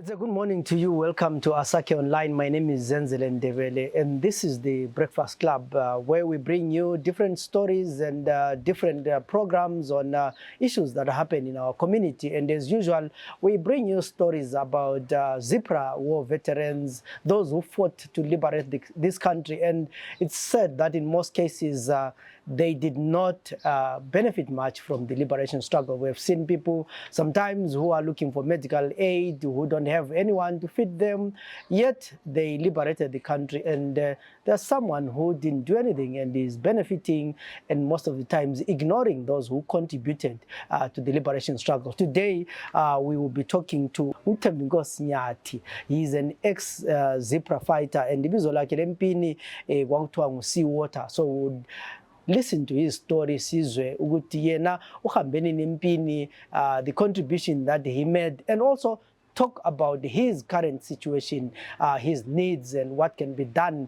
It's a good morning to you. Welcome to Asake Online. My name is Zenzele Ndebele, and this is the Breakfast Club, where we bring you different stories and different programs on issues that happen in our community. And as usual, we bring you stories about ZPRA war veterans, those who fought to liberate this country. And it's said that in most cases, they did not benefit much from the liberation struggle. We've seen people sometimes who are looking for medical aid, who don't have anyone to feed them, yet they liberated the country. And there's someone who didn't do anything and is benefiting, and most of the times ignoring those who contributed to the liberation struggle. Today, we will be talking to Thembinkosi Nyathi. He's an ex-ZPRA fighter, and ibizo lakhe lempini kwakuthiwa ngu-Seawater. So we'll listen to his story, sizwe ukuthi yena uhambeni nempini, the contribution that he made, and also talk about his current situation, his needs, and what can be done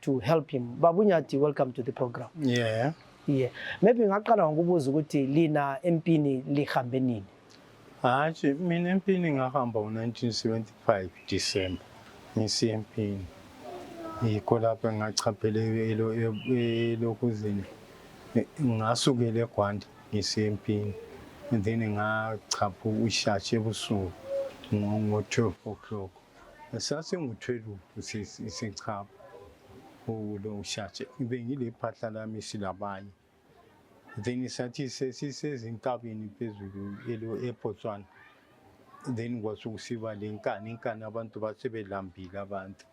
to help him. Babu Nyathi, welcome to the program. Yeah. Maybe ngaqala ngokubuza ukuthi lina empini lihambe nini? Hayi, mina empini ngahamba ngo-1975 December ngisiya empini. Yikho lapho engachaphele elokuzini. Ngasukela eGwanda ngisiya empini. And then ngachapha ushashe ebusuku ngo-12 o'clock. Sasengu-12 isichapha ulo ushashe. Bengile iphahla lami silabanye. Then sathi sesisezintabeni phezulu eBotswana. Then kwasukusiba lenkani abantu basebelambile abantu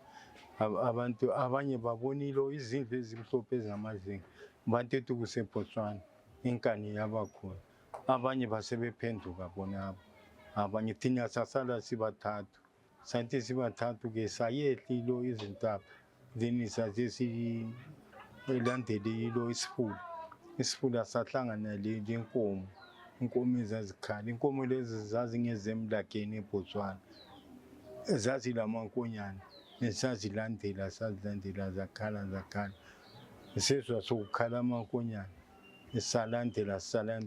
abanye babonile izindlu ezimhlophe ezingamazinga bantu ethi kuseBotswana inkani yabakhona abanye basebephenduka bona abanye thina sasala sibathathu sathi sibathathu ke sayehla izintaba then sathi silandele isifula sahlangana lenkomo ezazikhala inkomo lezi zazingezemlakeni eBotswana zazilamankonyana sazilandela zakhala seswa sokukhala amankonyana salandela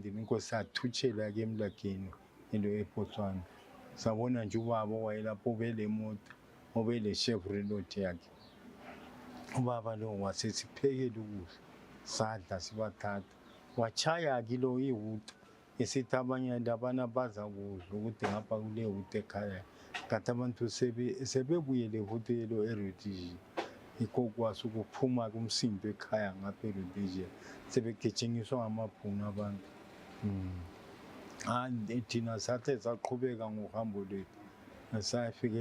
inkosi sathutshela ke emlakeni into eBotswana sabona nje ubaba wayelapho belemoto obele Chevrolet yakhe ubaba lo wasesiphekela ukudla sadla sibathathu wachaya kilo ihuta esithi abanye labana baza kudla ukuthi ngapha kule huta ekhaya kanti abantu sebebuyele hotelo eRhodesia yikho kwasukuphuma kumsindo ekhaya ngapha eRhodesia sebegetshengiswa ngamabhunu abantu thina sathe saqhubeka ngohambo lwethu sayafika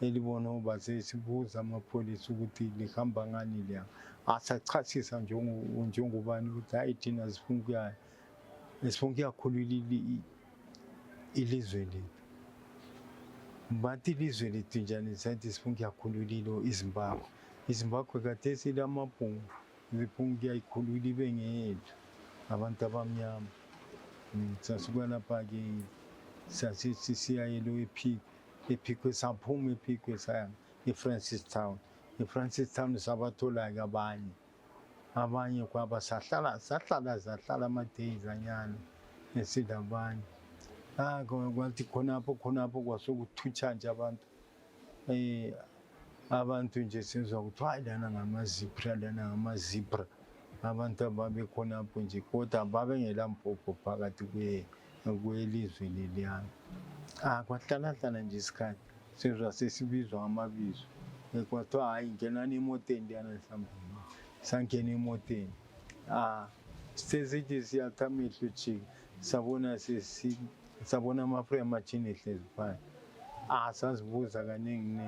elibono basesibuza amapholisa ukuthi lihamba ngani liya asachasisa njengobani ukuthi hayi thina sifuna ukuyakhulula ilizwe lethu. Bathi ilizwe lethu njani sathi sifuna ukuyakhulula iZimbabwe kade silamabhungu sifuna ukuyayikhulula ibe ngeyethu abantu abamnyama. Sasuka lapha ke sasithi siyayelo ephiko saphuma ephiko saya eFrancis Town sabathola ke abanye kwaba sahlala ama-days anyana esidabanye kwathi khonapho kwasokuthutsha nje abantu nje sizwa ukuthi hayi lana ngama-ZPRA abantu ababekhonapho nje kodwa babengelampopo phakathi kwelizwe leliyana kwahlala nje isikhathi sizwa sesibizwa amabizo kwathiwa hayi ngenani emoteni liyana mhlawumbe sangena emoteni sesithi siyathi amehlo jika sabona ama-frame machine ehlezi phansi sazibuza kaningi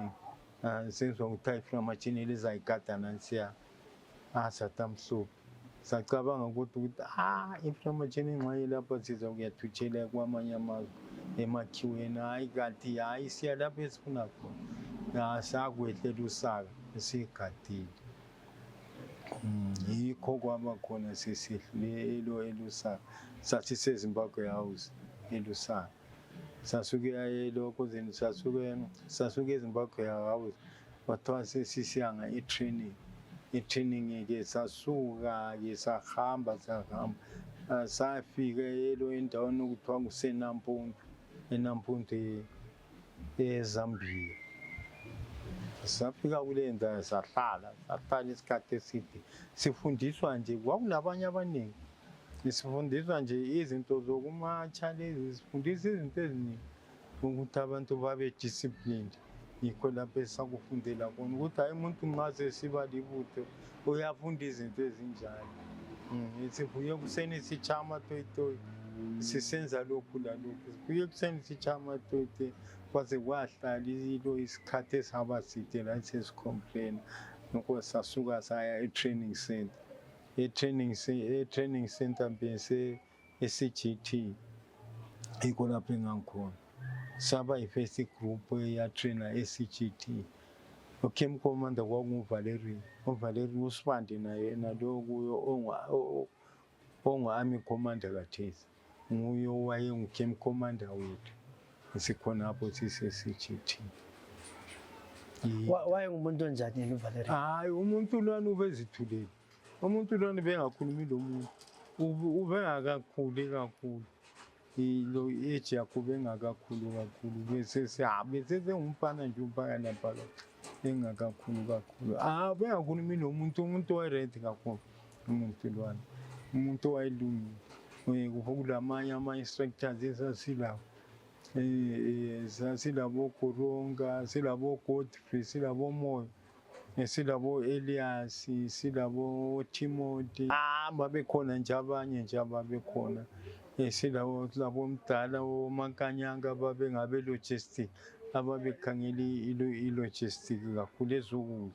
senzwa ukuthi i-frame machine lizayigada nansiya sathi amhlophe sacabanga ukuthi i-frame machine engxenye lapha siza kuyathutshela kwamanye amazwe emakhiweni hayi kanti hayi siya lapho esifuna khona sakwehlela usaka esiyigadile yikho kwaba khona sesihlelo elusaka sathi seZimbabwe House elusaka sasuke elokuzini sasuke eZimbabwe House wathiwa sesisiyanga i-training ke sasuka ke sahamba safika endaweni okuthiwa kuseNampundu eZambia. Safika kule ndawo sahlala isikhathi eside. Sifundiswa nje kwakunabanye abaningi. Sifundiswa nje izinto zokumatsha lezi, sifundiswa izinto eziningi ukuthi abantu babe disciplined. Yikho lapho esakufundela khona ukuthi hayi umuntu nxa sesiba libutho uyafunda izinto ezinjalo. Sivuye ekuseni sitshaya amatoyitoyi, sisenza lokhu lalokhu. Sivuye ekuseni sitshaya amatoyitoyi kwaze kwahlala isikhathi esihamba side la sesikhomplela. Nokho sasuka saya e-training center. E-training center bese e-CGT. Yikho lapho engangikhona. Saba yi-first group eyatraina e-CGT. Camp commander kwakungu-Valerie. UValerie uSibande naye nalo kuyo ongu-army commander kathesi. Nguye owayengu-camp commander wethu. Sikhonapho sise-CGT. Wayengumuntu onjani yena uValerie? Hayi, umuntu lwana ubezithulele. Umuntu lwana bengakhulumi lo muntu. Ubengakakhuli kakhulu. Lo age yakho bengakakhulu kakhulu. Bese ngumfana nje umphakana phakathi. Engakakhulu kakhulu. Bengakhulumi nomuntu owayeready kakhulu. Umuntu lwana. Umuntu owayelungile. Kulamanye ama-instructors esasilawo. Silabo Koronga, silabo Godfrey, silabo Moyo, silabo Elias, silabo Timothy. Babekhona nje abanye nje ababekhona. Silabo Mdala oMankanyanga babengabe logistic, ababekhangela i-logistic kakhulu ezokudla.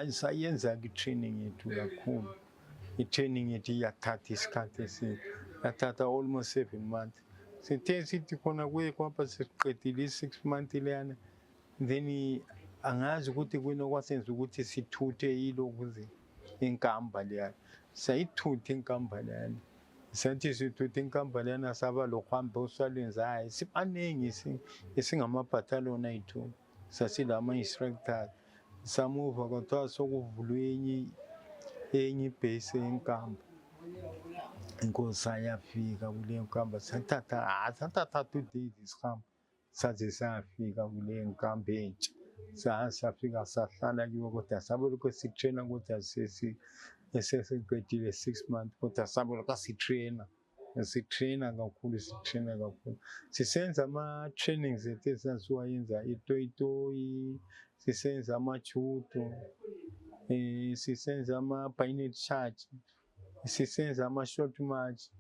Sayenza i-training yethu kakhulu. I-training yethu yathatha isikhathi eside. Yathatha almost 7 months. Sithe sithi khona kuye kwapha sesiqedile i-6 months leyana. Then angazi ukuthi kwena kwasenza ukuthi sithuthe yilokuze inkamba leyana. Sayithutha inkamba leyana. Sathi sithutha inkamba leyana saba lokuhamba osalwenza hayi sibaningi esingamabhataliyoni ayithu. Sasilama instructors. Samuva kwathiwa sokuvulwe enye ibhesi yenkamba. Inkosi ayafika kule nkamba sathatha 2 days isihamba saze sayafika kule nkamba entsha. Safika sahlala kiyo kodwa sabe lokho sitraina kodwa sesiqedile 6 months kodwa sabe lokho sitraina kakhulu. Sisenza ama-trainings ethu esasiwayenza itoyitoyi, sisenza ama-judo, sisenza ama-bayonet charge, sisenza ama-short march,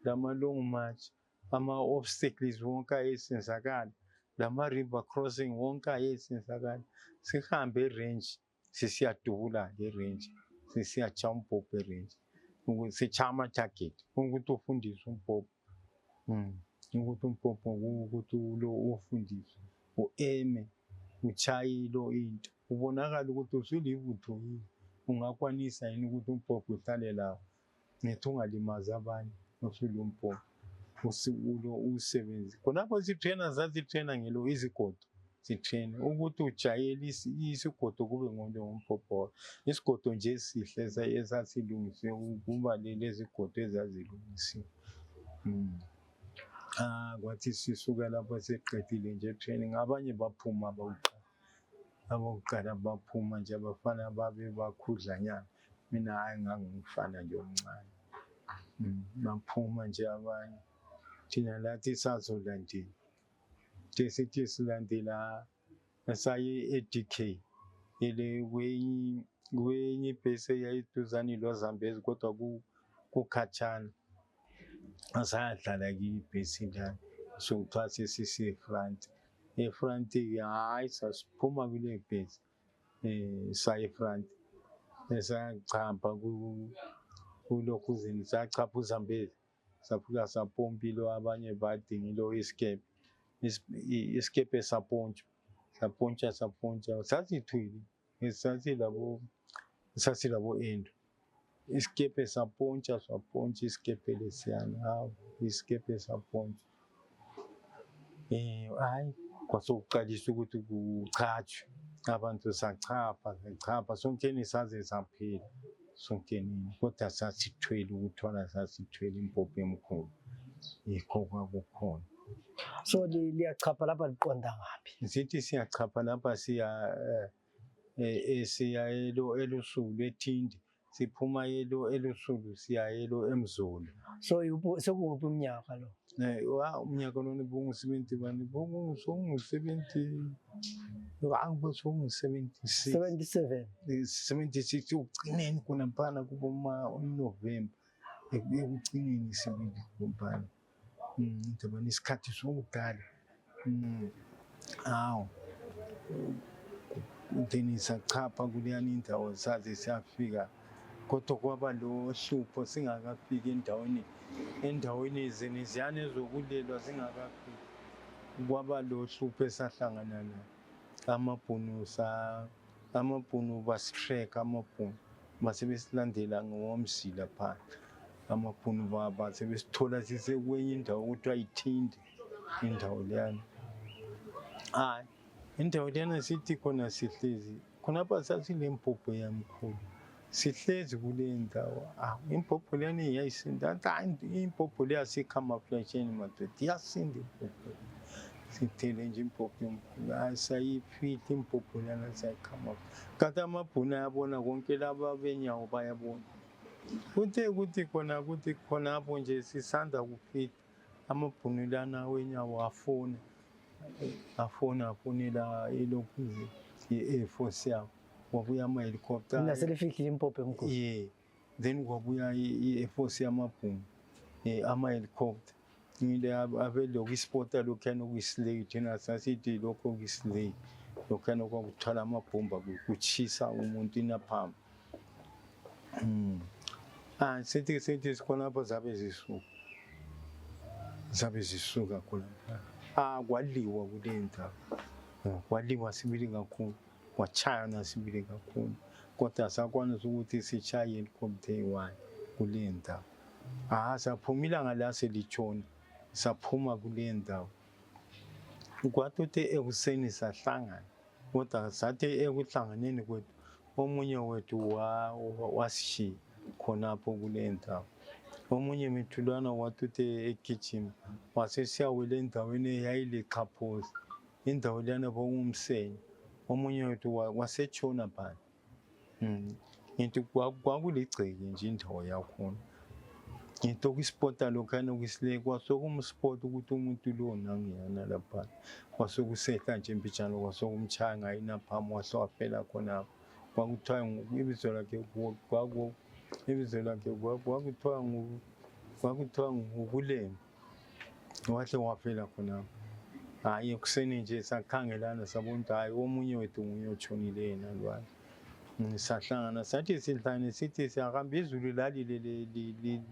lama-long march, ama-obstacles wonke ayesenzakala, lama-river crossing wonke ayesenzakala. Sihambe e-range, sisiyadubula nge-range, sisiyajump e-range. Sitshaya ama-target, ukuthi ufundiswe umpopho. Ukuthi umpopho ukuthi lo ufundiswe, u-eme, utshaye lo into. Ubonakala ukuthi usulibutho yini, ungakwanisa yini ukuthi umpopho uhlale lawo. Ngithi ungalimazi abanye usulo umpopho. Usebenzi. Khonapho sasitraina ngelo izigodo. Sitraina ukuthi ujayele isigodo kube ngompopho. Isigodo nje esihle esasilungisiwe ukuba lezi zigodo ezazilungisiwe. Kwathi sisuka lapho seqedile nje training abanye baphuma abokuqala baphuma nje abafana babe bakhudlanyana. Mina hayi ngangumfana nje omncane. Baphuma nje abanye. Thina lathi sazolandela. Sithi silandela saye e-DK. Ile kwenye ibhesi eyayiduzane loZambezi kodwa kukhatshana. Asahlala kibhesi njalo. So kuthiwa sesise-front. E-front hayi sasiphuma kule bhesi. Saye e-front. Esachapha kulokhu sachapha uZambezi. Safika sapompilo abanye badinga ilo escape. Escape sapontsha. Sasithwile. Sasilabo end. Escape sapontsha escape lesiyana. Hawu, escape sapontsha. Hayi kwasokuqalisa ukuthi kuchatshwe. Abantu sachapha sonkeni saze saphila. Sonkenini kodwa sasithwele ukuthwala sasithwele impopho emkhulu. Yikho kwakukhona. So liyachapha lapha liqonda ngaphi? Sithi siyachapha lapha siya eluSulu eThindi, siphuma eluSulu siya eMzulu. So sekuphi umnyaka lo? Umnyaka lona bungu-70 bani bungu-70 76 77. 76 ugcineni khonaphana kuba uNovemba ekugcineni sibili khonaphana indaba nesikhathi sokudala hawu then sachapha kuleyani indawo saze siyafika kodwa kwaba lo hlupho singakafiki endaweni eziniziyane ezokulelwa singakafiki kwaba lo hlupho esahlangana nayo amabhunu basitrack amabhunu basebesilandela ngomzila phansi amabhunu basebesithola sisekwenye indawo kuthiwa yithindi indawo leyana indawo leyana sithi khona sihlezi khonapha sasilempopo yamkhulu sihlezi kule ndawo impopho leyana yayisinda impopho leya sikhamaflasheni madoda iyasinda impopho sithele nje impopho yomkhulu sayifihla impopho leyana sayikhama kanti amabhunu ayabona konke laba benyawo bayabona kuthi khonapho nje sisanda kufika amabhunu lana wenyawo afonela elokhu i-Air Force yabo kwabuya ama-helicopter naselifihlile impopho emkhulu then kwabuya i-Air Force yamabhunu ama-helicopter ngile abelokhu ispota lokhuyana okuyisileki thina sasithi lokho okuyisileki lokhuyana kwakuthwala amabhomba kuchisa umuntu inaphamba sithi sikhonapho zabe zisuka khonapha kwaliwa kule ndawo kwaliwa sibili kakhulu kwachaya nasibili kakhulu kodwa sakwanisa ukuthi sichaye helicopter eyi-1 kule ndawo saphuma ilanga la selitshona saphuma kule ndawo kwathi uthi ekuseni sahlangana kodwa sathi ekuhlanganeni kwethu omunye wethu wasishiya khonapho kule ndawo omunye mithulwana wathi uthi egijima wasesiyawela endaweni eyayilexhaphozi indawo leyana bokungumsenye omunye wethu wasetshona phana ngithi kwakuligceke nje indawo yakhona ngithi okuyispota lokhuyana okuyisileki kwasokumspota ukuthi umuntu lo nangiyana lapha kwasokusehla nje mbijana kwasokumchaya ngayinaphama wahle wafela khonapho kwakuthiwa ibizo lakhe kwakuthiwa ngukulemba wahle wafela khonapho ekuseni nje sakhangelana sabona ukuthi omunye wethu nguye otshonile yena lwana sahlangana sathi sihlangane sithi siyahamba izulu lalile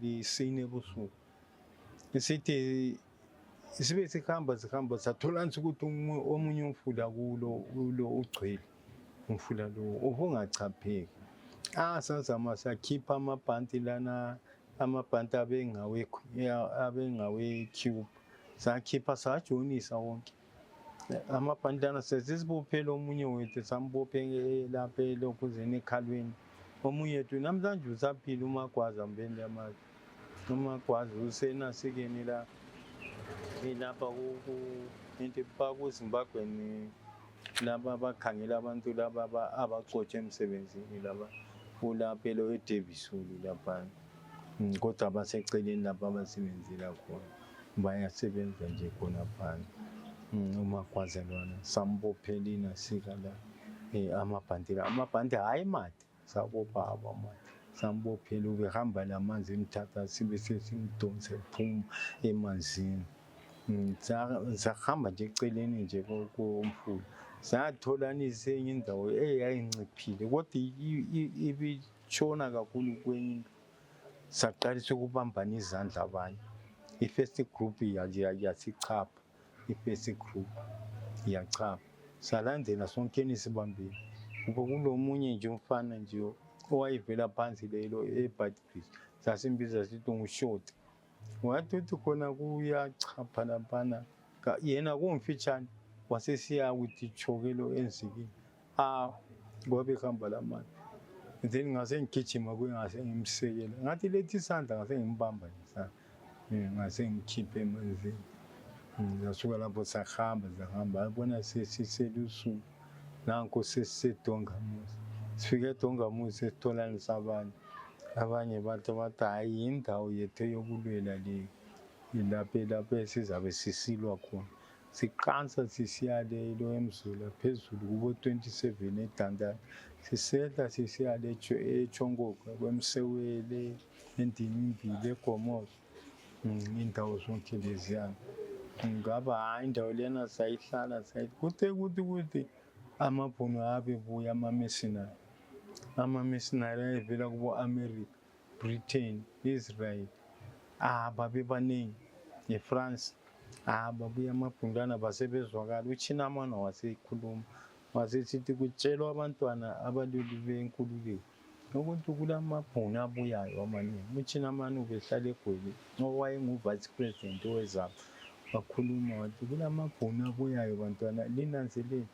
lisine ebusuku sithi sibe sihamba sathola nje ukuthi omunye umfula kulo ugcwele umfula lo ubungachapheki sazama sakhipha amabhanti lana amabhanti abengawe-cube sakhipha sajonisa wonke amabhanti lana sesibophela omunye wethu sambophe lapha elokhuzeni ekhalweni omunye wethu namhlanje usaphila uMagwaza mbeni yamazi uMagwaza usenasikeni la lapha into bakuZimbabweni laba abakhangela abantu laba abaxotshe emsebenzini laba kulapha eDebisulu lapha kodwa baseceleni lapha abasebenzela khona bayasebenza nje khonapha uMagwaza lwana sambophela inasika la amabhanti hayi made sabopha abamade sambophela ubehamba lamanzi emthatha sibe sesimdonsa ephuma emanzini sahamba nje eceleni nje komfula sathola enye indawo eyayinciphile kodwa ibitshona kakhulu kwenye into saqalisa ukubambana izandla abanye i-first group yasichapha i-first group iyachapha salandela sonkeni sibambile ngoba kulomunye nje umfana nje owayevela phansi lelo eBadbridge sasimbiza sithi ngushoti wathi uthi khona kuyachapha laphana yena kumfitshane wasesiya ukuthi chokelo enzikini ngoba ehamba lamanje then ngase ngigijima ngase ngimsekela ngathi lethi isandla ngase ngimbamba isandla ngase ngikhiphe emanzini Zasuka lapho sahamba yabona sesiselusuku nanko sesisedongamuzi. Sifike edongamuzi sesitholanisa abanye bathi hayi indawo yethu yokulwela le lapho sizabe sisilwa khona. Siqansa sisiya le emzula phezulu kubo 27 eDandani. Sisehla sisiya le eChongoka kwemsewele endimimbili eGomoso. Indawo zonke leziyana. Ngaba hayi indawo lena sayihlala kuthe kuthi amabhunu abebuya ama-mercenary ayevela kubo America, Britain, Israel babe baningi eFrance babuya amabhundana basebezwakala. uChinamana wasekhuluma wasesithi kutshelwa abantwana abalulu benkululeko ukuthi kulamabhunu abuyayo amaningi. uChinamana ubehlala eGoli owayengu-vice president weZAPRA wakhuluma wathi kulamabhunu abuyayo bantwana linanzelele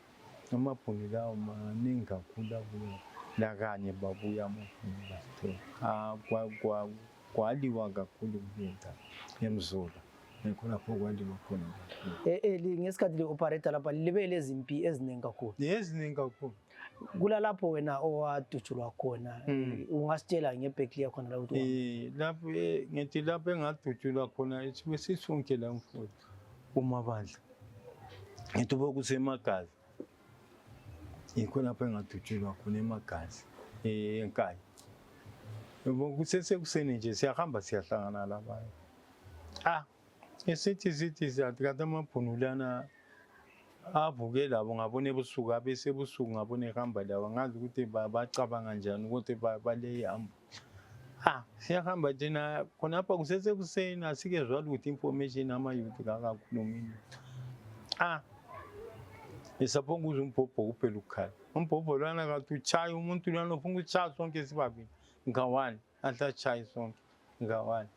amabhunu lawo maningi kakhulu abuyayo lakanye babuya amabhunu basithola kwaliwa kakhulu kulenta emzula nekho lapho kwaliwa khona ngesikhathi le-operator lapha libe lezimpi eziningi kakhulu kula lapho wena owadutshulwa khona ungasitshela ngebhekli yakhona la ukuthi lapho ngithi lapho engadutshulwa khona sibe sisonke la mfowethu uMabandla ngithi bokusemagazi yikho lapho engadutshulwa khona eMagazi eNkayi. Kusesekuseni nje siyahamba siyahlangana labanye esithi siyathi kanti amabhunu lana avuke labo ngabona ebusuku abesebusuku ngabona ehamba labo ngazi ukuthi bacabanga njani ukuthi bale ihamba. Siyahamba thina khonapha kusesekuseni asikezwa ukuthi information ama-youth kakakhulumi. Esapho kuze umbhobho kuphela ukukhala. Umbhobho lwana kathi uchaye umuntu lwana ufuna ukuchaya sonke sibabili ngawani ahle achaye sonke ngawani.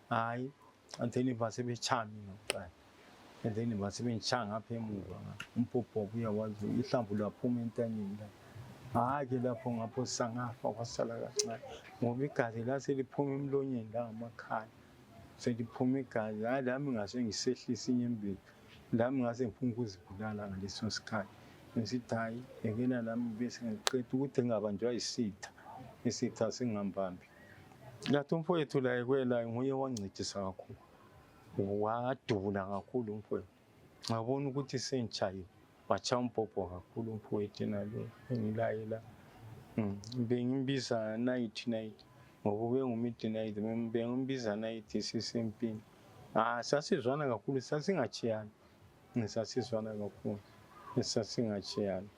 Hayi antheni basebechaya mina kuqala. And then basebengishaya ngapha emuva umbhobho ubuya wazi ihlamvu laphuma entanyeni la. Ke lapho ngapho sangafa kwasala kancane ngoba igazi laseliphuma emlonyeni la ngamakhala. Seliphuma igazi lami ngase ngisehlisa inyembezi. Lami ngase ngifuna ukuzibulala ngaleso sikhathi. Ngisithi hayi ekena lami bese ngiqeda ukuthi ngabanjwa isitha singambambi. Lathi umfowethu la ekwela nguye wancedisa kakhulu. Wadubula kakhulu umfowethu. Ngabona ukuthi sengichayiwe. Wachaya umbhobho kakhulu umfowethu nalo engilaye la. Bengimbiza night ngoba ubengumidnight bengimbiza night sisempini. Sasizwana kakhulu sasingachiyani. Sasizwana kakhulu sasingachiyani.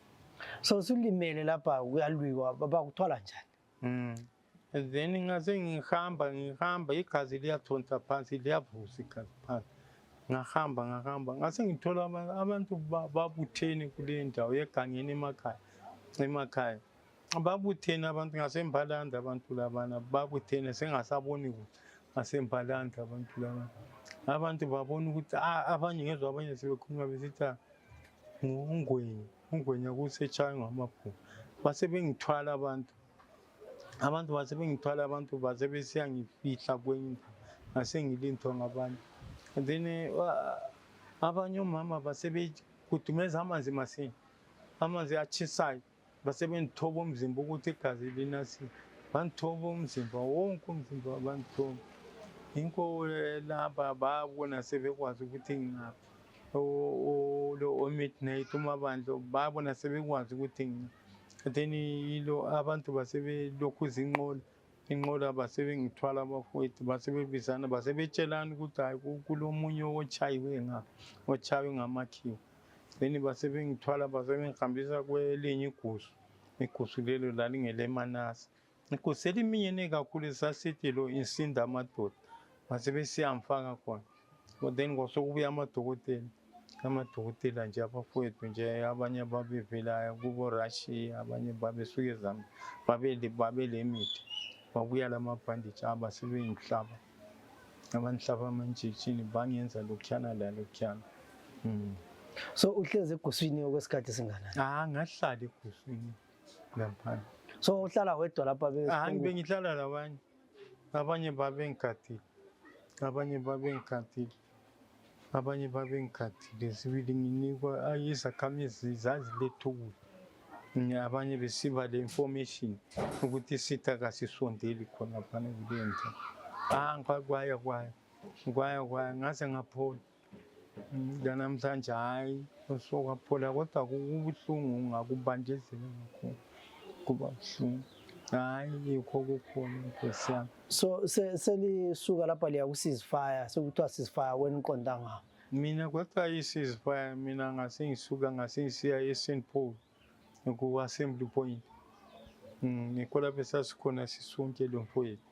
So sulimele lapha uyalwiwa bakuthwala njani? Then ngase ngihamba igazi liyathonsa phansi liyavusa igazi phansi. Ngahamba ngase ngithola abantu babuthene kule ndawo egangeni emakhaya. Babuthene abantu ngasembalanda abantu labana babuthene sengasaboni ukuthi ngasembalanda abantu labana. Abantu babona ukuthi abanye ngezwe abanye sebekhuluma besithi ungwenya kusetshaye ngamabhunu. Basebengithwala abantu basebesiya ngifihla kwenye ngasengilindwa ngabantu. And then abanye omama basebekudumeza amanzi masini amanzi achisayo basebengithoba umzimba ukuthi igazi linasile. Bangithoba umzimba wonke umzimba wabanthoba. Inko lapha babona sebekwazi ukuthi ngingaphi. Midnight uMabandla babona sebekwazi ukuthi then abantu basebelokhu inqola basebengithwala abafowethu basebebizana basebetshelana ukuthi hayi kulomunye ochayiwe ochayiwe ngamakhiwa. Then basebengithwala basebengihambisa kwelinye igusu lelo lalingeleManase. Igusu eliminyene kakhulu sasithi lo insinda amadoda. Basebesiyamfaka khona. Then kwasokubuya amadokotela nje abafowethu nje abanye babevela kubo Russia abanye babesuka eZambia babelemithi babuya lamabhanditshi abasebengihlaba abangihlaba amanjekshini bangenza lokutyana lalokutyana. So uhlezi eguswini okwesikhathi esinganani? Ngahlala eguswini ngaphandle. So uhlala wedwa lapha bengihlala labanye babengigadile. abanye babengikhathile sibili nginikwa izakhamizi zaziletha ukudla. Abanye besiba le information ukuthi isitha kasisondeli khonaphana kuleyo kwaya ngase ngaphola. Namhlanje hhayi usokaphola kodwa kubuhlungu ngakubanjezela kakhulu kuba buhlungu. Hhayi yikho kukhona Nkosi yami. So selisuka lapha liya ku-ceasefire sekuthiwa ceasefire weniqonda ngawo. Mina kwathiwa i-ceasefire mina ngase ngisuka ngase ngisiya e-St. Paul ku-assembly point. Yikho lapho esasikhona sisonke lo mfowethu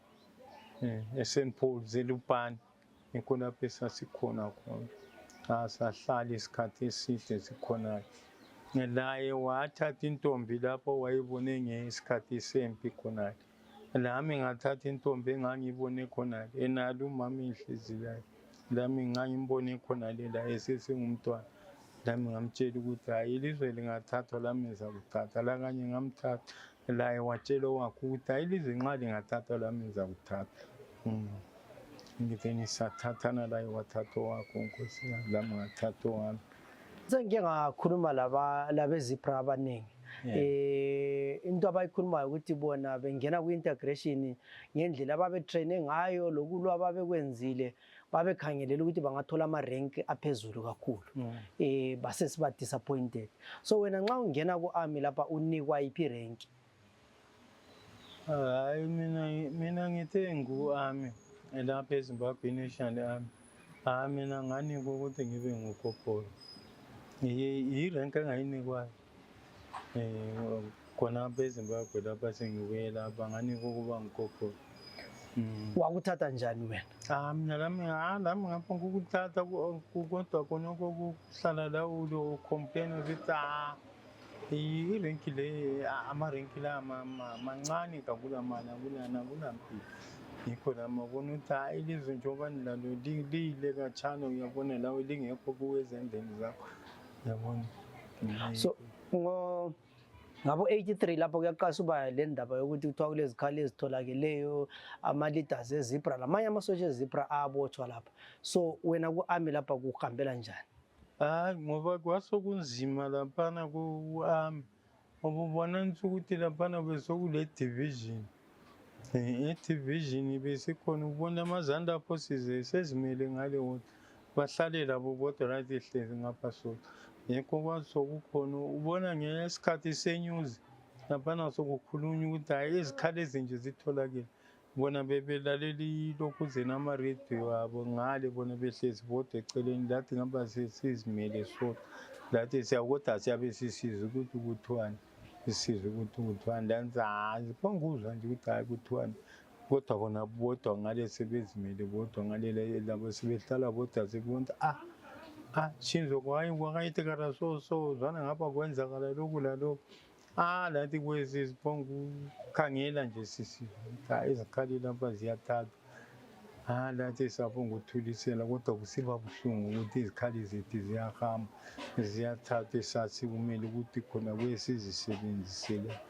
e-St. Paul Zelupane. Yikho lapho esasikhona khona. Sahlala isikhathi eside sikhona. Laye wathatha intombi lapho wayibone ngesikhathi sempi khona. Lami ngathatha intombi engangiyibone khona enalo umama enhliziyo. Lami ngangimbone khona la esesengumntwana. Lami ngamtshela ukuthi hayi ilizwe lingathathwa lami ngizakuthatha. La kanye ngamthatha. Laye watshela wakhe ukuthi hayi ilizwe nxa lingathathwa lami ngizakuthatha. Ngithe nisathathana laye wathatha wakhe Nkosi yami lami ngathatha wami. Sengike ngakhuluma labe-ZPRA abaningi. Into abayikhulumayo ukuthi bona bengena ku-integration ngendlela ababetraine ngayo lokulwa ababekwenzile babekhangelela ukuthi bangathola ama-rank aphezulu kakhulu. Base siba disappointed. So wena nxa ungena ku-army lapha unikwa yiphi rank? Hayi mina ngithe ngu-army lapha eZimbabwe National Army. Mina nganikwa ukuthi ngibe ngukopolo. Irank engayinikwayo khona apha eZimbabwe lapha sengibuye lapha nganikwa ukuba ngukopolo. Wakuthatha njani wena? Mina lami ngapha ngokuthatha kodwa khonokho kuhlala la ucomplain ukuthi irenki le amarenki la mancane kakhulu akulampilo. Yikho lami ngabona ukuthi hayi ilizwe njengoba nilalo liyile katshana uyabona lawe lingekho kuwezendlini zakho. Yabona. So ngabo-83 lapho kuyaqasa uba le ndaba yokuthi kuthiwa kulezikhali ezitholakeleyo ama-leaders e-ZPRA lamanye amasotsha e-ZPRA abotshwa lapha. So wena ku-army lapha kuhambela njani? Hayi ngoba kwasokunzima laphana ku-army. Ubona nje ukuthi laphana besokule division. E-division besikhona ubona amazanda forces sezimele ngale wona. Bahlale labo bodwa lathi ehlezi ngapha so. Yikho kwasokukhona ubona ngesikhathi senews laphana sokukhulunywa ukuthi hayi izikhali ezinje zitholakele. Bona bebelaleli lokhuze nama-radio abo ngale bona behlezi bodwa eceleni lathi ngapha sesizimele so. Lathi siyakodwa siyabe sisiza ukuthi kuthiwani. Sisiza ukuthi kuthiwani. Lanza hayi banguzwa nje ukuthi hayi kuthiwani. Kodwa bona bodwa ngale sebezimele bodwa ngale labo sebehlala bodwa sebona Shinzo kwayitekara so zwana ngapha kwenzakala lokhu lalokhu. Lathi kwezi siphonga ukukhangela nje sisiza izikhali lapha ziyathathwa. Lathi saphonga ukuthulisela kodwa kusiba buhlungu ukuthi izikhali zethu ziyahamba ziyathathwa esathi kumele ukuthi khona kwesizisebenzisele.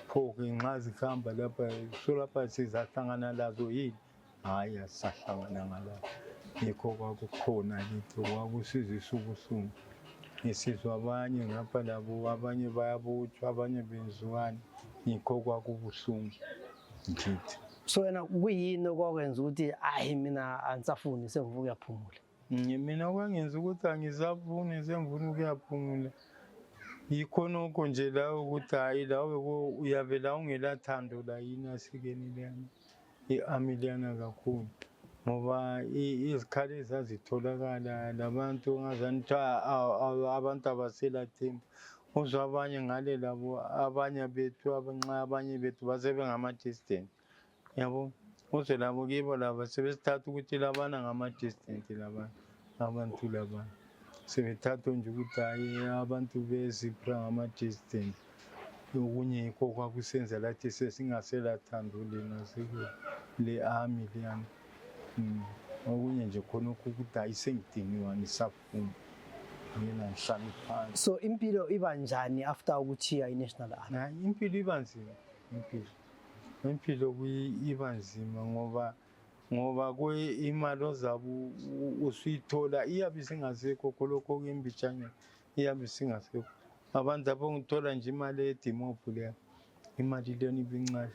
Pho-ke nxa zihamba lapha so lapha sizahlangana lazo yini? Hayi asisahlangana ngalazo. Yikho kwakukhona kithi kwakusizisa ubuhlungu. Ngisizwa abanye ngapha labo abanye bayabotshwa abanye benziwani. Yikho kwakubuhlungu ngithi. So wena kuyini okwakwenza ukuthi hayi mina anisafuni sengifuna ukuyaphumula? Mina kwangenza ukuthi angisafuni sengifuna ukuyaphumula. Yikho nokho nje la ukuthi hayi lawe uyavela ungelathando la yini asikeni liyana i-army liyana kakhulu. Ngoba izikhali ezazitholakala labantu ngazani kuthiwa abantu abaselathemba. Uzwa abanye ngale labo abanye bethu abanye bethu basebengama-distant. Yabo uzwe labo kibo laba sebesithatha ukuthi labana ngama-distant abantu labana. Sebethatha nje ukuthi hayi abantu be-ZPRA ngama-distant. Okunye yikho kwakusenza lathi sesingaselathando lena le-army liyana. Okunye nje khonokho ukuthi hayi sengidiniwe angisafuni. Mina ngihlala phansi. So impilo iba njani after ukuthiya i-National Army? Hayi impilo iba nzima. Impilo iba nzima ngoba ngoba imali ozabe usuyithola iyabe isingasekho khonokho kembijana iyabe isingasekho. Abantu abangithola nje imali edimobhu leya imali lena ibincane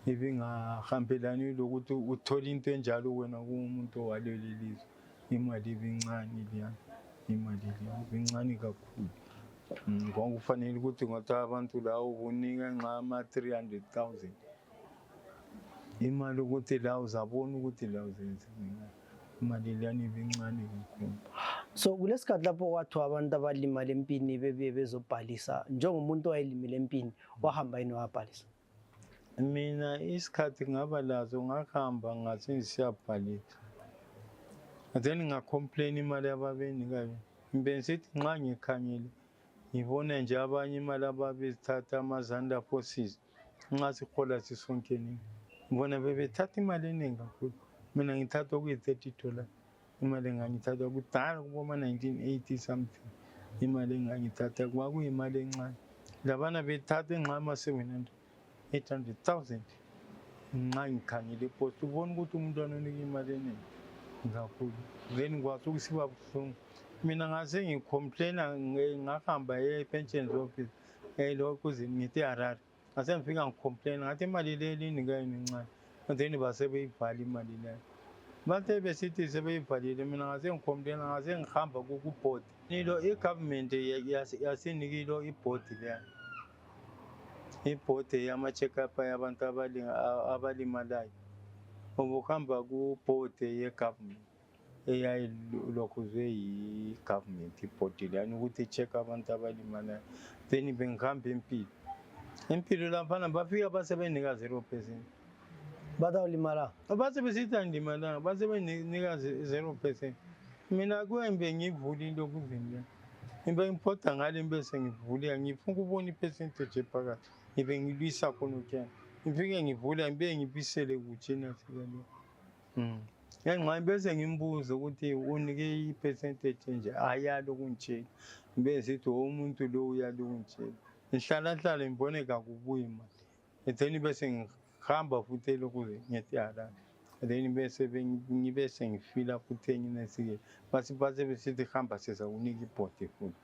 ibingahambelani lokuthi uthole into enjalo wena kumuntu owaleli lizwe. Imali ibincane leyana imali leya ibincane kakhulu. Kwakufanele ukuthi ngathiwa abantu lawo ubunika nxa ama-300,000 imali ukuthi la uzabona ukuthi la uzenze imali leyana ibincane kakhulu. So kulesikhathi lapho kwathiwa abantu abalimala empini bebuye bezobhalisa njengomuntu owayelimile empini wahamba yini wabhalisa? Mina isikhathi ngaba lazo ngahamba ngathi ngisiyabhalisa. Then ngacomplain imali ababenikayo. Bengisithi nxa ngikhangile ngibona nje abanye imali ababezithatha ama-Zanda forces nxa sihola sisonke nini. Ngibona bebethatha imali eningi kakhulu. Mina ngithatha okuyi-$30 imali engangithatha kudala kubo-1980 something imali engangithatha kwakuyimali encane. Labana bethatha ama-800,000 nxa ngikhangile ipost ubona ukuthi umuntu anonika imali eningi kakhulu. Then kwathi ukusiba buhlungu mina ngase ngicomplaina ngahamba e-pensions office lokhuze ngithi Harare ngase ngifika ngicomplaina ngathi imali le linikayo incane. Then base beyivala imali leyo. Bathe besithi sebeyivalile mina ngase ngicomplaina ngase ngihamba ku-board nilo i-government yasinikilo i-board leya i-board yama-check-up yabantu abalimalayo. Ubuhamba ku-board ye-government eyayilokhuzwe yi-government i-board leyana ukuthi i-check abantu abalimalayo. Then bengihamba empilo laphana bafika base benika 0%. Badawulimala? Base besithi andimalanga base benika 0%. Mina kwembe ngivulile okuzini ngibe ngiphoda ngale bese ngivulile ngifuna ukubona i-percentage ephakathi ngibe ngilwisa khonokho ngifike ngivula ngibe ngibisele kutshena sikalo. Ngenxa bese ngimbuza ukuthi unike i-percentage nje ayalo kungitshela ngibe sithi umuntu lo uyalo kungitshela ngihlala ngibone kakubuyi imali. Then bese ngihamba futhi lokhuze ngithi Harare. Then bese ngibese ngifila futhi enye nesike base besithi hamba sizakunika i-board futhi.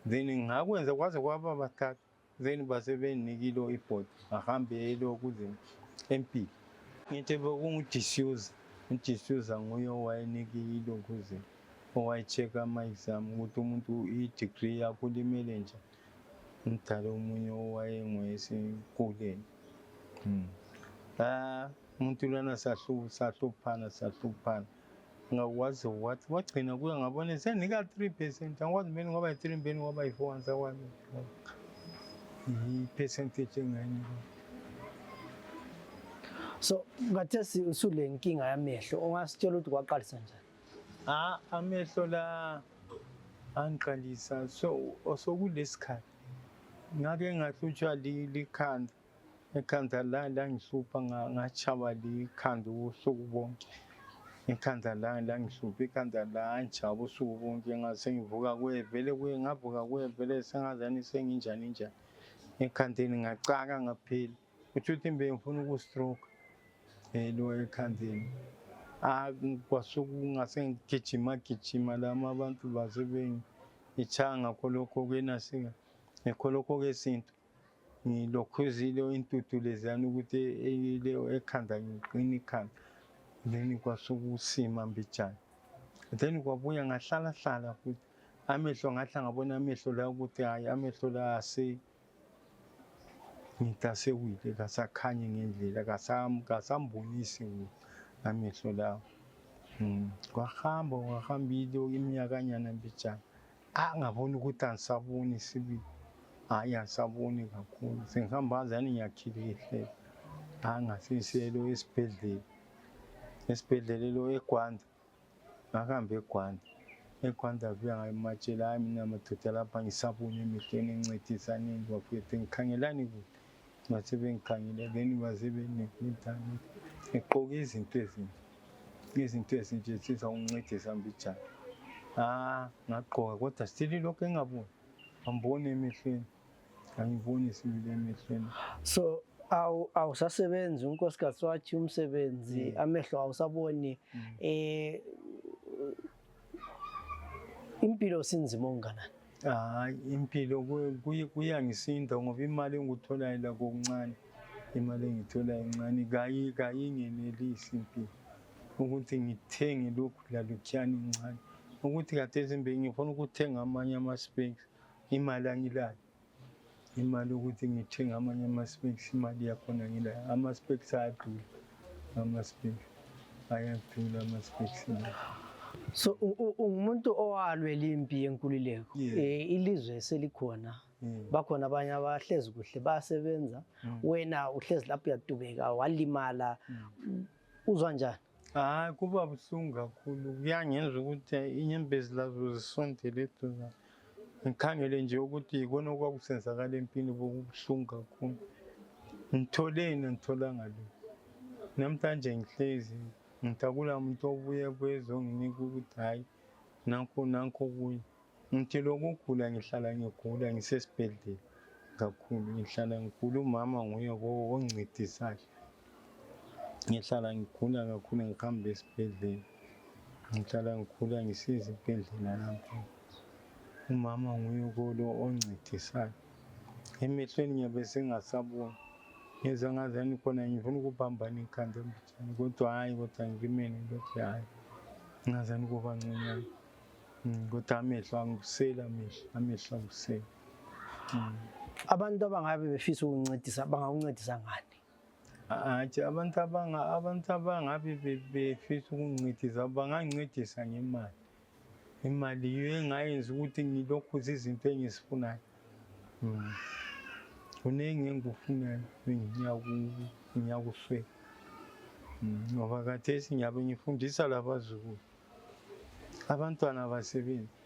Then ngakwenza kwaze kwaba bathathu. Then base benikilo i-board ahambe lokhuze MP. Ngithi bekungudisuza udisuza nguye owayenikile lokhuze owayi-check ama-exam ukuthi umuntu i-degree yakho limele nje. Umdala omunye owayengoyesikoleni. Umuntu lana sahluphana ngakwazi wathi wagcina kuya ngabona senika 3%. Angikwazi mbeni ngoba yi-3 mbeni ngoba yi-4 ansakwazi i-percentage engayinika. So ngathi usule nkinga yamehlo ongasitshela ukuthi kwaqalisa njani? Amehlo la angiqalisa sokulesikhathi ngake ngahlutshwa likhanda. Ikhanda la ngihlupha ngachaba likhanda usuku bonke. Ikhanda la ngihlupha ikhanda la ngijaba usuku bonke ngase ngivuka kuyevele ngavuka kuyevele sengazani senginjani njani. Ekhandeni ngacaka ngaphela. Uthi mbe ngifuna uku-stroke lo ekhandeni. Kwasuku ngase ngigijima lama abantu base bengichanga khonokho kwenasika ngikhonokho kwesintu. Ngilokhuzile intuthu leziyana ukuthi ekhanda ngiqina ikhanda. Then kwasuku usima mbijana. Then kwabuya ngahlala futhi amehlo ngahla ngabona amehlo la ukuthi hayi amehlo la ngitasewile kasakhanye ngendlela kasambonisi amehlo lawo. Kwahambile iminyakanyana mbijana. Ngabona ukuthi angisaboni sibili. Angisaboni kakhulu sengihamba ngazani ngiyakhilehle. Ngasiselo esibhedlela lo eGwanda. Ngahamba eGwanda via ngayimatshela mina madoda lapha ngisabona emehlweni engincedisa nini bafethu ngikhangelani kude. Base bengikhangela then base benikita ngigqoke izinto ezinje sizawuncedisa mbijana. Ngagqoka kodwa still lokho engaboni. Angiboni emehlweni. Angiboni sibili emehlweni. So awusasebenzi unkosikazi wathi umsebenzi amehlo awusaboni impilo sinzima onganani. Hayi impilo kuyangisinda ngoba imali engikutholayo la kokuncane, imali engitholayo encane kayingenelisi impilo ukuthi ngithenge lokhu lalukhiyana incane, ukuthi kade ezimbeni ngifuna ukuthenga amanye ama-specs, imali angilayo. Imali ukuthi ngithenge amanye ama-specs, imali yakhona ngilayo. Ama-specs ayadula, ama-specs ayadula ama-specs. So umuntu owalwela impi yenkululeko, ilizwe selikhona, bakhona abanye abahlezi kuhle bayasebenza, wena uhlezi lapho uyadubeka walimala, uzwa njani? Hayi kuba buhlungu kakhulu, kuyangenza ukuthi inyembezi lazo zisondele eduze. Ngikhangele nje ukuthi ikona okwakusenzakala empini bokubuhlungu kakhulu. Ngitholeni ngitholanga lutho. Namhlanje ngihlezi ngidabula umuntu obuye kwezonginika ukuthi hayi nanko kuye. Ngithi lokugula ngihlala ngigula ngisesibhedlela kakhulu, ngihlala ngigula, umama nguye ongincedisayo. Ngihlala ngigula kakhulu ngihamba esibhedlela. Ngihlala ngigula ngisiza esibhedlela lapho. Umama nguye lo oncedisayo. Emehlweni ngiyabe sengasaboni. Ngizwa ngazani khona ngifuna ukubambana ikhanda embijana, kodwa ngimene ukuthi hayi ngazani kuba ngcono. Kodwa amehlo angibusela, amehlo angibusela. Abantu abangabe befisa ukuncedisa bangakuncedisa ngani? Hayi abantu abangabe befisa ukungincedisa bangancedisa ngemali. Imali yiyo engayenza ukuthi ngilokhuze izinto engizifunayo. Kuningi engikufunayo ngiyakuswela. Ngoba khathesi ngiyabe ngifundisa labazukulu. Abantwana abasebenzi.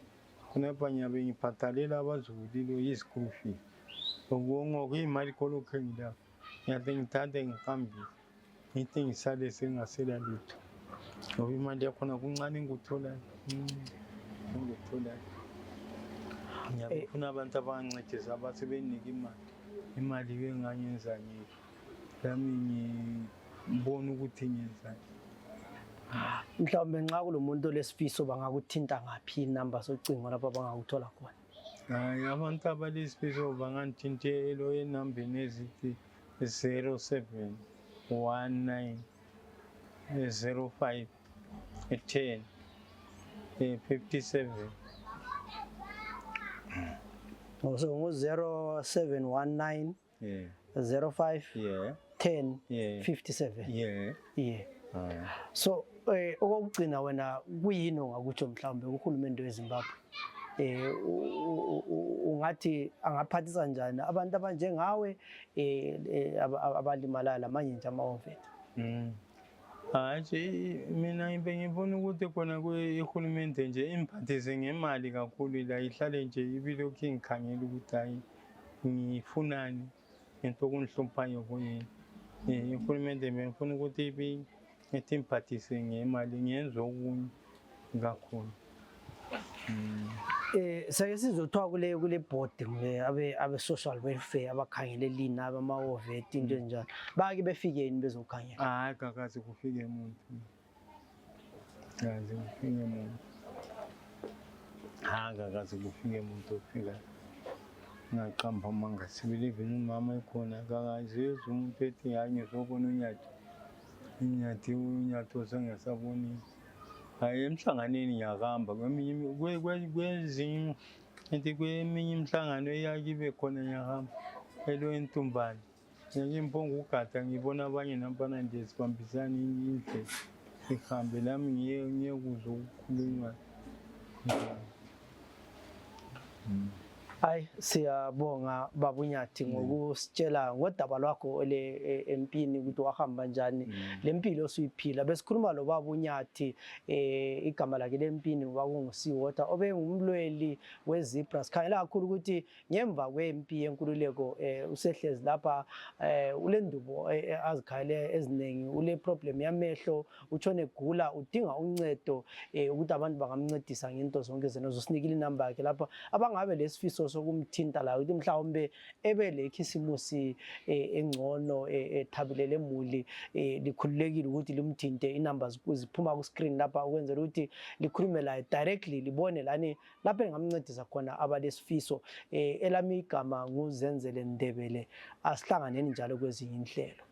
Khonapha ngiyabe ngibhadalela abazukulu i-school fees. Ngokuyimali kolokhu engilapho. Ngiyabe ngithathe ngihambile. Ngithi ngisale sengasela lutho. Ngoba imali yakhona kuncane engikutholayo. Ngiyafuna abantu abangancedisa abasebenika imali. Imali benganyenza nami ngibona ukuthi ngiyenzani. Mhlawumbe nxa kulomuntu olesifiso bangakuthinta ngaphi inamba socingo lapho bangakuthola khona? Hayi abantu abalesifiso bangangithinta enambeni ezithi 0719 05 10 57. So ngu-0719 05 10 57. So okugcina wena kuyini ongakutsho mhlawumbe kuhulumende weZimbabwe? Ungathi angaphathisa njani abantu abanjengawe abalimalayo lamanye nje ama-oveti? Hayi mina ngibona ukuthi khona kuhulumende nje imphathise ngemali kakhulu la, ihlale nje ibilokhu ingikhangela ukuthi hayi ngifunani, into okungihluphayo kuyini. Ihulumende ngifuna ukuthi ithi imphathise ngemali ngiyenze okunye kakhulu. Sake sizothiwa kule board abe-social welfare abakhangele lina abama-oveti into enjalo, bake befike yini bezokhangela? Hayi kakaze kufike umuntu. Kaze kufike umuntu. Kakaze kufike umuntu ofika. Ngaqamba amanga sibelieve umama ekhona kakaze umuntu ethi hayi ngizobona unyathi osengasaboni. Hayi emhlanganeni ngiyahamba kwezinye kweminye imihlangano eyake ibe khona ngiyahamba eNtumbane. Ngimphonga ugada ngibona abanye nampana nje sibambisana indlela sihambe nami ngiye kuzwa ukukhulunywa. Hayi siyabonga Baba Nyathi ngokusitshela ngodaba lwakho empini ukuthi wahamba njani lempilo osuyiphila. Besikhuluma lo Baba Nyathi igama lakhe lempini kwakungu Seawater obengumlweli we-ZPRA. Sikhangela kakhulu ukuthi ngemva kwempi yenkululeko usehlezi lapha ulendubo azikhayele eziningi, ule problem yamehlo, utshone gula, udinga uncedo ukuthi abantu bangamncedisa ngento zonke zena. Uzosinikile inamba yakhe lapha abangabe lesifiso sokumthinta la ukuthi mhlawumbe ebe le khisimusi engcono ethabilele emuli likhululekile ukuthi limthinte inumbers ziphuma ku screen lapha ukwenzela ukuthi likhulume laye directly libone lani lapha engamncedisa khona abalesifiso elami igama nguZenzele Ndebele asihlanganeni njalo kwezinye inhlelo.